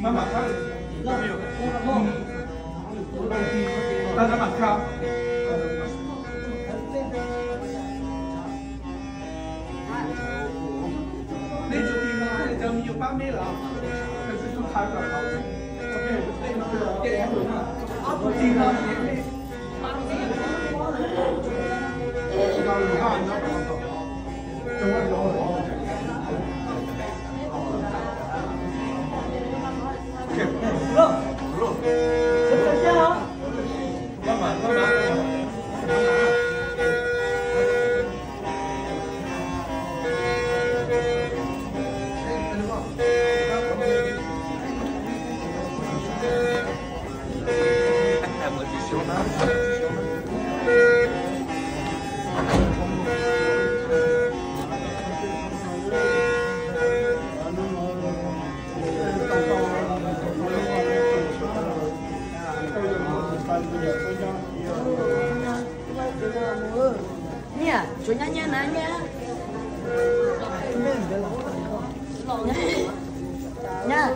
Nab mas khab. Nab mas khab. Neb tsis tig no, cov me nyuam pab neb lawm. Neb tsis tau thaiv kom ob tug tig no. Niam, tsuav nyab nyab na nyab. Nyab.